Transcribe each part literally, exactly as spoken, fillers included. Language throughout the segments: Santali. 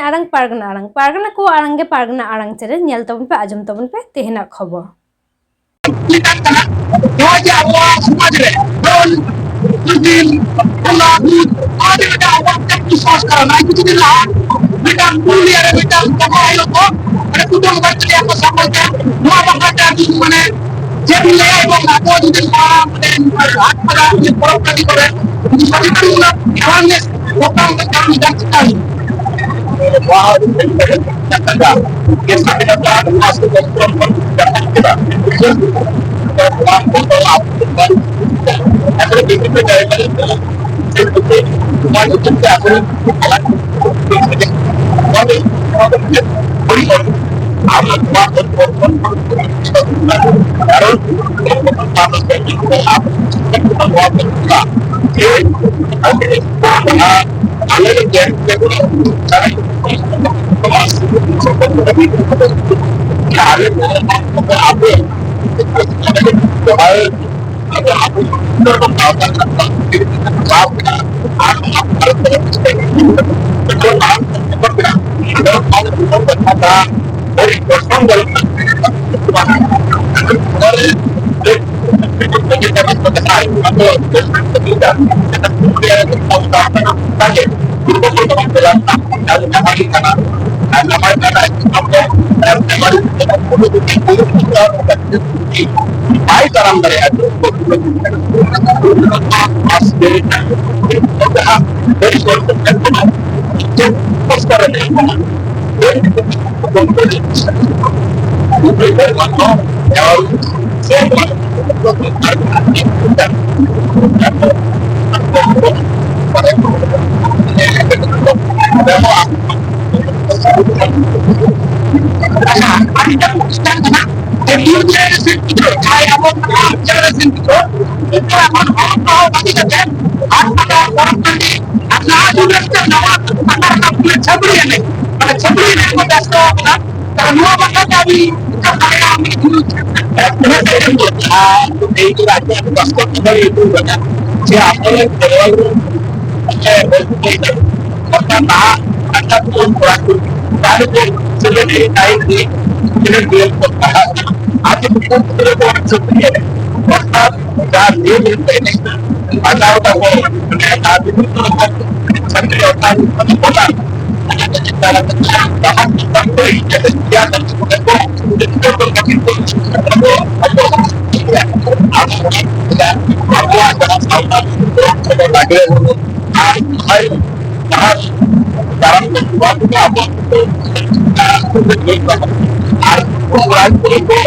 ᱟᱲᱟᱝ, ᱯᱟᱨᱜᱟᱱᱟ ᱟᱲᱟᱝ, ᱯᱟᱨᱜᱟᱱᱟ ᱠᱚᱣᱟᱜ ᱟᱲᱟᱝ ᱜᱮ ᱯᱟᱨᱜᱟᱱᱟ ᱟᱲᱟᱝ ᱪᱮᱱᱮᱞ, ᱧᱮᱞ ᱛᱟᱵᱚᱱ ᱯᱮ, ᱟᱸᱡᱚᱢ ᱛᱟᱵᱚᱱ ᱯᱮ ᱛᱮᱦᱮᱧᱟᱜ ᱠᱷᱚᱵᱚᱨ᱾ ᱢᱮᱛᱟᱜ ᱠᱟᱱᱟ, ᱱᱚᱣᱟ ᱡᱮ ᱟᱵᱚᱣᱟᱜ ᱥᱚᱢᱟᱡᱽ ᱨᱮ ᱫᱚᱞ ᱡᱩᱫᱤ ᱵᱚᱸᱜᱟ ᱵᱩᱨᱩ, ᱱᱚᱣᱟ ᱡᱮ ᱢᱤᱫᱴᱟᱝ ᱟᱵᱚᱣᱟᱜ ᱢᱤᱫᱴᱟᱝ ᱠᱩᱥᱚᱝᱥᱠᱟᱨ, ᱱᱚᱣᱟ ᱡᱩᱫᱤ ᱞᱟᱦᱟ ᱢᱤᱫᱴᱟᱝ ᱯᱩᱨᱩᱞᱤᱭᱟᱹ ᱨᱮ ᱢᱤᱫᱴᱟᱝ ᱵᱚᱸᱜᱟ ᱦᱩᱭᱩᱜ ᱠᱚ, ᱢᱟᱱᱮ ᱠᱩᱴᱟᱹᱢ ᱜᱚᱡ ᱠᱮᱫᱮᱭᱟ ᱠᱚ ᱥᱟᱯᱲᱟᱣ ᱛᱮ, ᱱᱚᱣᱟ ᱵᱟᱠᱷᱨᱟ ᱛᱮ ᱟᱹᱵᱤᱱ ᱢᱟᱱᱮ ᱪᱮᱫ ᱵᱤᱱ ᱞᱟᱹᱭᱟ? ᱮᱵᱚᱝ ᱟᱵᱚ ᱡᱩᱫᱤ ᱱᱚᱣᱟ ᱢᱟᱱᱮ ᱦᱟᱴ ᱯᱟᱛᱟ ᱡᱮ ᱯᱚᱨᱚᱵᱽ ᱯᱟᱹᱛᱤ ᱠᱚᱨᱮ ᱡᱩᱫᱤ ᱥᱚᱪᱮᱛᱚᱱ ᱢᱩᱞᱚᱠ awareness program ᱠᱚ ᱪᱟᱞᱩ ᱞᱮᱠᱷᱟᱱ ᱪᱮᱫᱠᱟ ᱦᱩᱭᱩᱜᱼᱟ? ᱱᱚᱣᱟ ᱦᱚᱸ ᱟᱹᱰᱤ ᱵᱷᱟᱹᱜᱤ ᱠᱟᱛᱷᱟ ᱠᱟᱱᱟ᱾ ᱜᱮ ᱥᱟᱵᱤᱱ ᱟᱠᱟᱫ ᱱᱚᱣᱟ ᱥᱚᱪᱮᱛᱚᱱ ᱠᱟᱛᱷᱟ ᱠᱮᱫᱟ᱾ ᱱᱚᱣᱟ ᱠᱚ ᱟᱵᱚ ᱟᱥᱚᱞᱮ ᱵᱤᱵᱷᱤᱱᱱᱚ ᱡᱟᱭᱜᱟ ᱨᱮ ᱱᱚᱣᱟ ᱧᱩᱛᱩᱢ ᱛᱮ ᱟᱵᱚ ᱵᱟᱭ ᱛᱟᱲᱟᱢ ᱫᱟᱲᱮᱭᱟᱜᱼᱟ᱾ ᱡᱟᱦᱟᱸ ᱵᱟᱹᱲᱤᱡ ᱦᱚᱲ ᱠᱚ ᱢᱮᱱ ᱵᱚᱱᱟ, ᱪᱮᱫ ᱚᱵᱚᱥᱛᱟ ᱨᱮ ᱢᱮᱱᱟᱜ ᱵᱚᱱᱟ? ᱟᱪᱪᱷᱟ, ᱟᱹᱰᱤ ᱡᱟᱹᱥᱛᱤ ᱪᱮᱥᱴᱟ ᱠᱟᱱᱟ ᱡᱮ new generation ᱜᱤᱫᱽᱨᱟᱹ, ᱡᱟᱦᱟᱸᱭ ᱟᱵᱚ ᱱᱟᱦᱟᱜ generation ᱜᱤᱫᱽᱨᱟᱹ, ᱩᱱᱠᱩ ᱮᱠᱷᱚᱱ ᱚᱞᱚᱜ ᱯᱟᱲᱦᱟᱣ ᱵᱟᱹᱜᱤ ᱠᱟᱛᱮ ᱦᱟᱴ ᱯᱟᱛᱟ, ᱯᱚᱨᱚᱵᱽ ᱴᱟᱺᱰᱤ ᱟᱨ ᱱᱟᱦᱟᱜ ᱡᱩᱜᱽ ᱨᱮ ᱱᱟᱣᱟ ᱠᱟᱛᱷᱟ ᱨᱟᱠᱟᱵ ᱠᱟᱱᱟ ᱪᱷᱟᱹᱯᱨᱤ ᱮᱱᱮᱡ, ᱢᱟᱱᱮ ᱪᱷᱟᱹᱯᱨᱤ ᱮᱱᱮᱡ ᱨᱮᱠᱚ ᱵᱮᱥᱛᱚ ᱟᱠᱟᱱᱟ᱾ ᱛᱟᱦᱞᱮ ᱱᱚᱣᱟ ᱵᱟᱠᱷᱨᱟ ᱛᱮ ᱟᱹᱵᱤᱱ ᱪᱮᱫ ᱞᱮᱠᱟ ᱢᱤᱫ ᱢᱮᱥᱮᱡ ᱮᱢ ᱟᱨ ᱞᱟᱹᱭ ᱠᱮᱫᱟ ᱡᱮ ᱟᱵᱚ ᱠᱚᱥᱴᱚ ᱠᱷᱟᱹᱯᱟᱹᱨᱤ ᱦᱩᱭ ᱠᱟᱱᱟ ᱡᱮ ᱟᱵᱚᱨᱮᱱ ᱠᱷᱮᱨᱣᱟᱞ ᱠᱚ ᱥᱮ ᱚᱞ ᱠᱚ ᱱᱟᱦᱟᱜ ᱟᱨ ᱡᱟᱦᱟᱸ ᱛᱤᱱᱟᱹᱜ ᱠᱚᱲᱟ ᱠᱩᱲᱤ, ᱡᱟᱦᱟᱸ ᱨᱮᱠᱚ ᱥᱮᱞᱮᱫ ᱮᱱ ᱴᱟᱭᱤᱢ ᱨᱮ, ᱛᱤᱱᱟᱹᱜ ᱜᱮ ᱠᱚ ᱯᱟᱲᱦᱟᱜ ᱠᱟᱱᱟ, ᱟᱨ ᱡᱩᱫᱤ ᱩᱱᱠᱩ ᱜᱤᱫᱽᱨᱟᱹ ᱠᱚ ᱚᱱᱟ ᱥᱟᱹᱠᱨᱤᱭᱟ, ᱚᱱᱟ ᱡᱟᱦᱟᱸ ᱞᱟᱹᱭ ᱞᱮᱱ ᱛᱟᱦᱮᱸ, ᱵᱟᱡᱟᱣ ᱛᱟᱠᱚ, ᱢᱟᱱᱮ, ᱟᱨ ᱵᱤᱵᱷᱤᱱᱱᱚ ᱨᱚᱠᱚᱢ ᱥᱟᱹᱠᱨᱤ ᱚᱨᱛᱷᱟᱛ ᱚᱱᱟ ᱪᱮᱛᱟᱱ ᱨᱮ ᱡᱟᱦᱟᱸ ᱪᱮᱛᱟᱱ ᱨᱮ ᱜᱮᱭᱟᱱ ᱟᱨ ᱪᱮᱫ ᱠᱚ ᱞᱟᱹᱜᱤᱫ ᱛᱮ ᱟᱵᱚ, ᱟᱵᱚ, ᱟᱵᱚᱣᱟᱜ ᱡᱟᱦᱟᱸ ᱥᱟᱶᱛᱟ ᱞᱟᱜᱽᱲᱮ ᱟᱨ ᱡᱟᱦᱟᱸ ᱫᱟᱨᱟᱢ ᱠᱚ ᱟᱵᱚ ᱟᱨ ᱩᱱᱠᱩ ᱨᱟᱡᱽ ᱠᱚᱨᱮ ᱠᱚ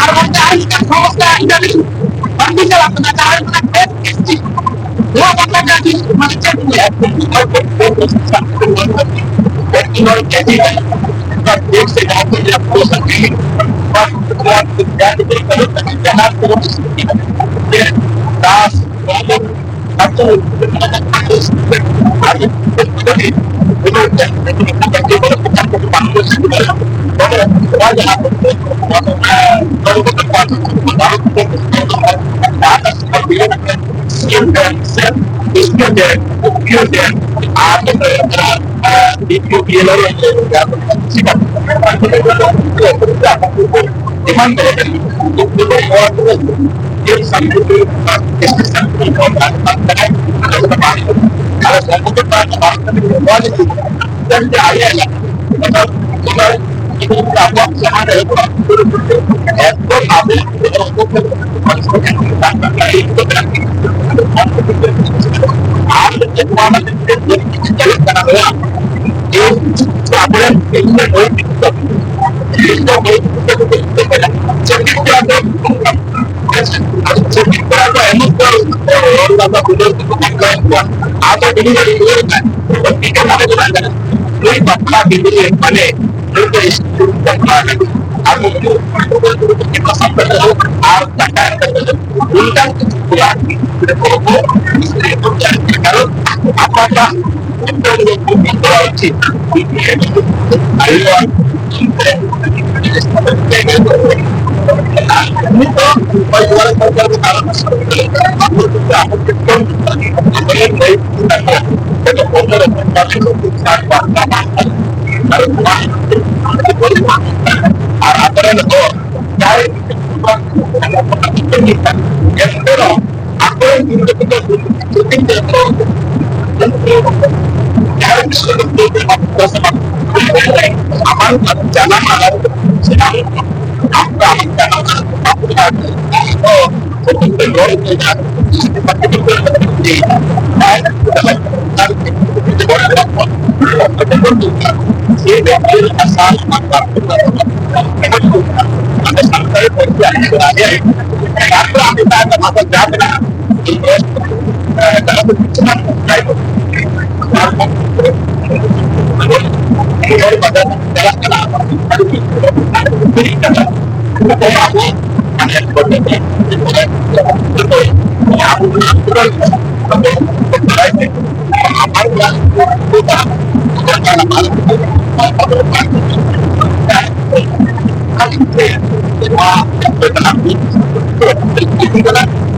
ᱟᱨ ᱵᱟᱝ ᱡᱟᱦᱟᱸ ᱞᱮᱠᱟ ᱥᱚᱢᱚᱥᱥᱟ ᱟᱹᱨᱤᱪᱟᱹᱞᱤ ᱵᱟᱝ ᱪᱟᱞᱟᱜ ᱠᱟᱱᱟ, ᱡᱟᱦᱟᱸ ᱞᱮᱠᱟ ᱱᱚᱣᱟ ᱵᱟᱯᱞᱟ ᱠᱟᱹᱢᱤ ᱢᱟᱱᱮ ᱪᱮᱫ ᱠᱚ ᱞᱟᱹᱭᱟ? ᱡᱟᱦᱟᱸ ᱠᱚ ᱫᱟᱥ ᱟᱹᱛᱩ ᱟᱹᱰᱤ ᱟᱹᱰᱤ ᱟᱹᱰᱤ ᱟᱫᱚ ᱩᱱᱤ ᱫᱚ ᱨᱩᱣᱟᱹᱲ ᱮᱱᱟ᱾ ᱱᱩᱭ ᱵᱟᱯᱞᱟ ᱜᱤᱫᱽᱨᱟᱹ ᱢᱟᱱᱮ ᱱᱩᱭ ᱫᱚ ᱤᱥᱠᱩᱞ ᱵᱟᱯᱞᱟ ᱞᱟᱹᱜᱤᱫ ᱟᱨ ᱩᱱᱠᱩ ᱟᱨ ᱴᱟᱠᱟ ᱚᱱᱠᱟᱱ ᱠᱚᱲᱟ ᱜᱤᱫᱽᱨᱟᱹ ᱠᱚ ᱠᱟᱨᱚᱱ ᱟᱯᱟᱛᱟᱜ ᱟᱨ ᱟᱯᱮᱨᱮᱱ ᱦᱚᱲ ᱡᱟᱦᱟᱸᱭ ᱮᱱᱛᱮ ᱨᱮᱦᱚᱸ ᱟᱠᱚᱨᱮᱱ ᱜᱤᱫᱽᱨᱟᱹ ᱠᱚᱫᱚ ᱟᱢᱟᱜ ᱡᱟᱱᱟᱢ ᱟᱲᱟᱝ ᱥᱮ ᱟᱢᱟᱜ ᱡᱟᱱᱟᱢ ᱟᱲᱟᱝ ᱨᱚᱲ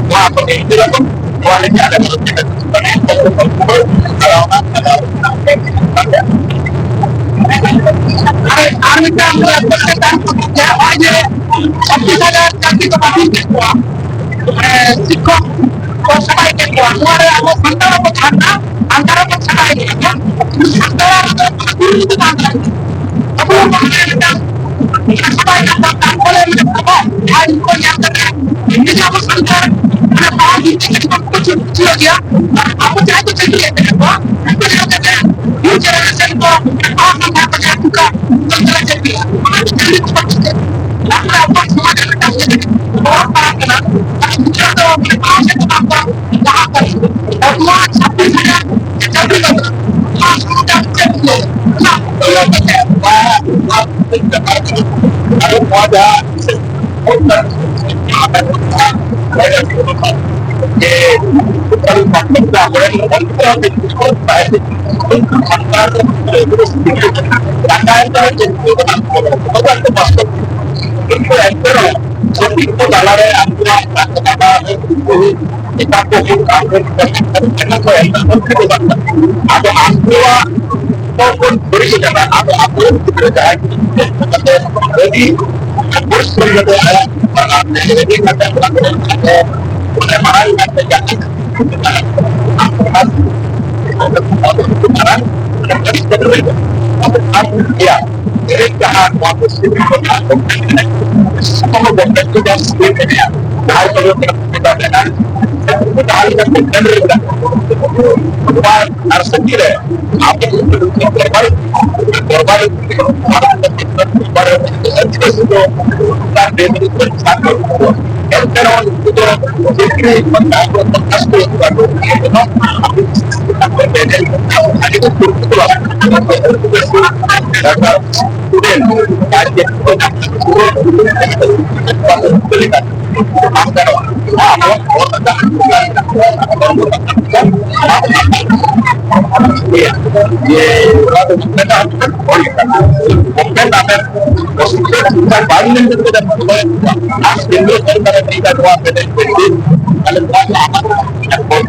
ᱱᱚᱣᱟ ᱠᱚ ᱱᱚᱣᱟ ᱞᱟᱹᱜᱤᱫ ᱟᱞᱮ ᱟᱨ, ᱟᱨ ᱢᱤᱫᱴᱟᱝ ᱱᱚᱜᱼᱚᱭ ᱡᱮ ᱪᱷᱟᱵᱵᱤᱥ ᱦᱟᱡᱟᱨ ᱪᱟᱹᱠᱨᱤ ᱠᱚ ᱵᱟᱹᱛᱤᱞ ᱠᱮᱫ ᱠᱚᱣᱟ, ᱢᱟᱱᱮ ᱥᱤᱠᱠᱷᱚᱠ ᱠᱚ ᱥᱟᱯᱷᱟᱭ ᱠᱮᱫ ᱠᱚᱣᱟ, ᱱᱚᱣᱟ ᱨᱮ ᱟᱵᱚ ᱥᱟᱱᱛᱟᱲ ᱦᱚᱸᱠᱚ ᱛᱟᱦᱮᱸ ᱠᱟᱱᱟ, ᱥᱟᱱᱛᱟᱲ ᱦᱚᱸᱠᱚ ᱥᱟᱯᱷᱟᱭ ᱠᱮᱫ ᱠᱚᱣᱟ, ᱥᱟᱱᱛᱟᱲ ᱦᱚᱸᱠᱚ ᱛᱟᱦᱮᱸ ᱠᱟᱱᱟ᱾ ᱟᱵᱚ ᱦᱚᱸ ᱵᱟᱝ ᱢᱤᱫᱴᱟᱝ ᱥᱟᱯᱷᱟᱭ ᱠᱟᱱ ᱛᱟᱵᱚᱱᱟ, ᱟᱨ ᱠᱚᱞᱮ ᱢᱮᱱᱟᱜ ᱛᱟᱵᱚᱱᱟ, ᱟᱨ ᱩᱱᱠᱩ ᱧᱮᱞ ᱠᱟᱛᱮ ᱱᱤᱡᱮ ᱟᱵᱚ ᱥᱟᱱᱛᱟᱲ ᱢᱟᱱᱮ ᱯᱟᱲᱦᱟᱣ ᱫᱤᱠ ᱛᱷᱮᱠᱮ ᱡᱮᱢᱚᱱ ᱠᱚ ᱪᱷᱩᱴ ᱪᱷᱩᱴᱟᱹᱣ ᱜᱮᱭᱟ, ᱟᱨ ᱟᱵᱚ ᱡᱟᱦᱟᱸᱭ ᱠᱚ ᱪᱟᱹᱠᱨᱤᱭᱮᱫ ᱛᱟᱦᱮᱸ ᱠᱚ, ᱩᱱᱠᱩ ᱧᱮᱞ ᱠᱟᱛᱮ new generation ᱠᱚ ᱯᱟᱲᱦᱟᱣ ᱥᱟᱱᱛᱟᱲ ᱠᱚ ᱡᱟᱦᱟᱸ ᱚᱱᱠᱟ ᱠᱚ ᱪᱟᱹᱠᱨᱤᱭᱟ, ᱚᱱᱟ ᱫᱚ ᱪᱟᱹᱠᱨᱤ ᱠᱚ ᱵᱟᱝ ᱪᱤᱠᱟᱹᱜ᱾ ᱛᱟᱨᱯᱚᱨᱮ ᱟᱵᱚᱣᱟᱜ ᱥᱚᱢᱟᱡᱽ ᱨᱮ ᱢᱤᱫᱴᱟᱝ ᱡᱮ ᱯᱨᱚᱵᱷᱟᱵᱽ ᱯᱟᱲᱟᱜ ᱠᱟᱱᱟ, ᱟᱨ ᱜᱤᱫᱽᱨᱟᱹ ᱫᱚ ᱢᱟᱱᱮ ᱯᱟᱲᱦᱟᱣ ᱥᱮᱫ ᱫᱚ ᱵᱟᱝ ᱠᱚ ᱞᱟᱦᱟᱜ ᱠᱟᱱᱟ᱾ ᱟᱨ ᱱᱚᱣᱟ ᱪᱷᱟᱵᱵᱤᱥ ᱦᱟᱡᱟᱨ ᱪᱟᱹᱠᱨᱤ ᱠᱟᱛᱮ ᱱᱚᱣᱟ ᱥᱚᱢᱟᱡᱽ ᱨᱮ ᱪᱮᱫ ᱠᱚ ᱚᱱᱟ ᱩᱭᱦᱟᱹᱨ ᱠᱟᱛᱮ ᱟᱨ ᱱᱚᱣᱟ ᱡᱟᱦᱟᱸ ᱮᱴᱟᱜ ᱠᱚ ᱦᱚᱲ ᱟᱠᱚ ᱠᱟᱱᱟ ᱠᱚ ᱮᱱᱠᱷᱟᱱ ᱩᱱᱠᱩ ᱫᱚ ᱵᱟᱝ ᱠᱟᱱᱟ᱾ ᱟᱫᱚ ᱟᱠᱚᱣᱟᱜ ᱠᱚ ᱵᱚᱱ ᱵᱟᱹᱲᱤᱡ ᱠᱟᱱᱟ᱾ ᱟᱫᱚ ᱟᱠᱚ ᱨᱮᱱ ᱜᱤᱫᱽᱨᱟᱹ ᱡᱟᱦᱟᱸᱭ ᱠᱚ ᱟᱹᱰᱤ ᱯᱚᱨᱤᱥᱨᱚᱢ ᱠᱟᱛᱮ ᱟᱭᱟᱜ ᱯᱟᱲᱦᱟᱜ ᱛᱮ ᱨᱮᱰᱤ ᱠᱟᱛᱮ ᱚᱱᱟ ᱠᱚ ᱚᱸᱰᱮ ᱢᱟᱨᱟᱝ ᱠᱟᱛᱮ ᱡᱟᱦᱟᱸ ᱢᱟᱨᱟᱝ ᱜᱮᱭᱟ᱾ ᱡᱟᱦᱟᱸ ᱱᱚᱣᱟ ᱠᱚ ᱥᱤᱵᱤᱞ ᱠᱚ ᱢᱮᱱᱟᱜ ᱠᱚ ᱥᱟᱱᱟᱢ ᱜᱚᱴᱟ ᱡᱟᱦᱟᱸ ᱥᱤᱵᱤᱞ ᱢᱮᱱᱟᱜᱼᱟ, ᱡᱟᱦᱟᱸ ᱠᱚ ᱡᱟᱦᱟᱸ ᱞᱮᱠᱟ ᱠᱚ ᱢᱮᱱ ᱨᱮ ᱱᱚᱣᱟ ᱟᱨ ᱥᱟᱹᱛᱤ ᱨᱮ ᱟᱵᱚ ᱫᱚᱨᱵᱟᱨ ᱫᱚᱨᱵᱟᱨ ᱫᱚᱨᱵᱟᱨ ᱟᱹᱫᱤᱵᱟᱹᱥᱤ ᱫᱚ ᱚᱱᱟ ᱵᱮᱵᱟᱹᱲᱤᱡ ᱠᱚ ᱪᱟᱞᱟᱜ ᱠᱟᱱᱟ᱾ ᱮᱱᱛᱮ ᱨᱮᱦᱚᱸ ᱱᱩᱠᱩ ᱫᱚ ᱪᱟᱹᱠᱨᱤ ᱵᱟᱝ ᱠᱚ ᱯᱨᱚᱠᱟᱥ ᱠᱚ ᱩᱫᱩᱜᱟ᱾ ᱱᱚᱣᱟ ᱟᱹᱰᱤ ᱠᱚ ᱠᱩᱨᱩᱢᱩᱴᱩ ᱞᱟᱜᱟᱜ ᱠᱟᱱᱟ᱾ ᱥᱴᱩᱰᱮᱱᱴ ᱟᱨ ᱪᱮᱫ ᱠᱚ ᱵᱟᱝ ᱜᱟᱱᱚᱜᱼᱟ᱾ ᱱᱚᱣᱟ ᱟᱵᱚ ᱡᱮ ᱚᱱᱟ ᱫᱚ ᱢᱤᱫᱴᱟᱝ ᱦᱚᱲ ᱠᱟᱱᱟ᱾ ᱚᱱᱠᱟᱱ ᱟᱵᱮᱱ ᱵᱟᱝ ᱧᱮᱞ ᱠᱟᱛᱮ ᱵᱚᱞᱮ ᱟᱨ ᱠᱮᱱᱫᱨᱚ ᱥᱚᱨᱠᱟᱨ ᱮ ᱞᱟᱹᱭ ᱫᱟ ᱱᱚᱣᱟ ᱵᱮᱱᱟᱣ ᱯᱮ, ᱟᱞᱮ ᱱᱚᱣᱟ ᱫᱚ ᱟᱢᱟᱜ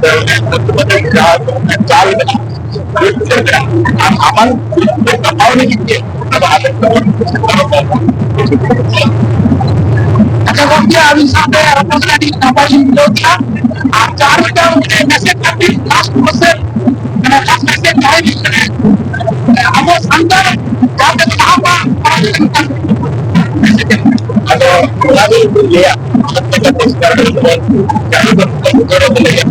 ᱡᱟᱦᱟᱸ ᱪᱟᱞ ᱢᱮᱱᱟᱜᱼᱟ, ᱟᱢ ᱟᱢᱟᱜ ᱠᱟᱴᱟᱣ ᱞᱟᱹᱜᱤᱫ ᱜᱮ ᱚᱱᱟ ᱫᱚ ᱟᱵᱮᱱ ᱫᱚ ᱟᱪᱪᱷᱟ ᱜᱚᱢᱠᱮ, ᱟᱹᱵᱤᱱ ᱥᱟᱶᱛᱮ ᱨᱚᱯᱚᱲ ᱠᱟᱛᱮ ᱟᱹᱰᱤ ᱱᱟᱯᱟᱭ ᱞᱤᱧ ᱵᱩᱡᱷᱟᱹᱣ ᱠᱮᱫᱟ᱾ ᱟᱨ ᱡᱟᱦᱟᱸ ᱢᱤᱫᱴᱟᱝ ᱢᱟᱱᱮ message ᱟᱹᱵᱤᱱ last question, ᱢᱟᱱᱮ last message ᱡᱟᱦᱟᱸᱭ ᱵᱤᱱ ᱢᱮᱱᱟ, ᱟᱵᱚ ᱥᱟᱱᱛᱟᱲ ᱡᱟᱛᱮ ᱞᱟᱦᱟ ᱢᱟ, ᱚᱱᱟ ᱜᱮ ᱢᱤᱫᱴᱟᱝ message᱾ ᱟᱫᱚ ᱚᱱᱟ ᱜᱮ ᱤᱧ ᱞᱟᱹᱭᱟ, ᱡᱟᱛᱮ ᱡᱟᱦᱟᱸᱭ ᱵᱚᱱ ᱵᱩᱡᱷᱟᱹᱣ ᱞᱟᱹᱜᱤᱫ,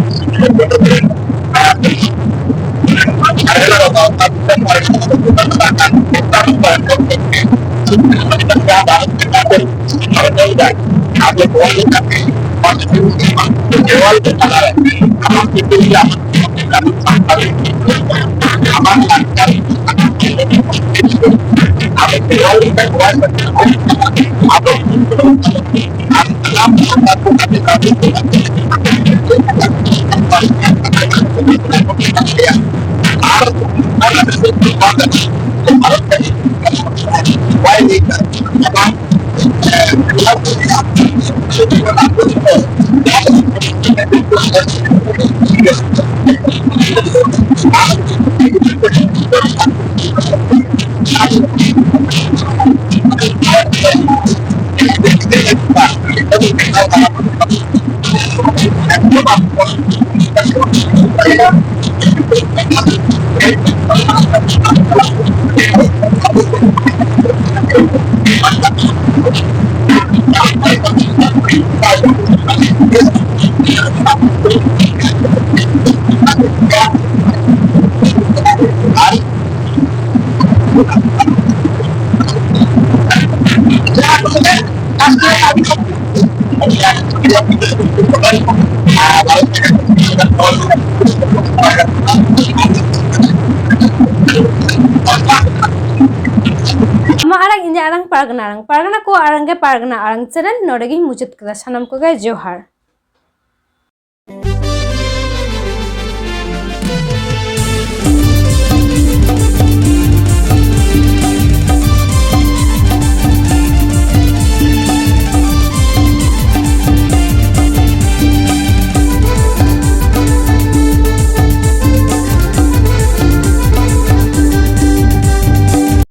ᱟᱢᱟᱜ ᱟᱲᱟᱝ, ᱤᱧᱟᱹᱜ ᱟᱲᱟᱝ, ᱯᱟᱨᱜᱟᱱᱟ ᱟᱲᱟᱝ, ᱯᱟᱨᱜᱟᱱᱟ ᱠᱚ ᱟᱲᱟᱝ ᱜᱮ ᱯᱟᱨᱜᱟᱱᱟ ᱟᱲᱟᱝ ᱪᱮᱱᱮᱞ᱾ ᱱᱚᱰᱮ ᱜᱤᱧ ᱢᱩᱪᱟᱹᱫ ᱠᱮᱫᱟ᱾ ᱥᱟᱱᱟᱢ ᱠᱚᱜᱮ ᱡᱚᱦᱟᱨ᱾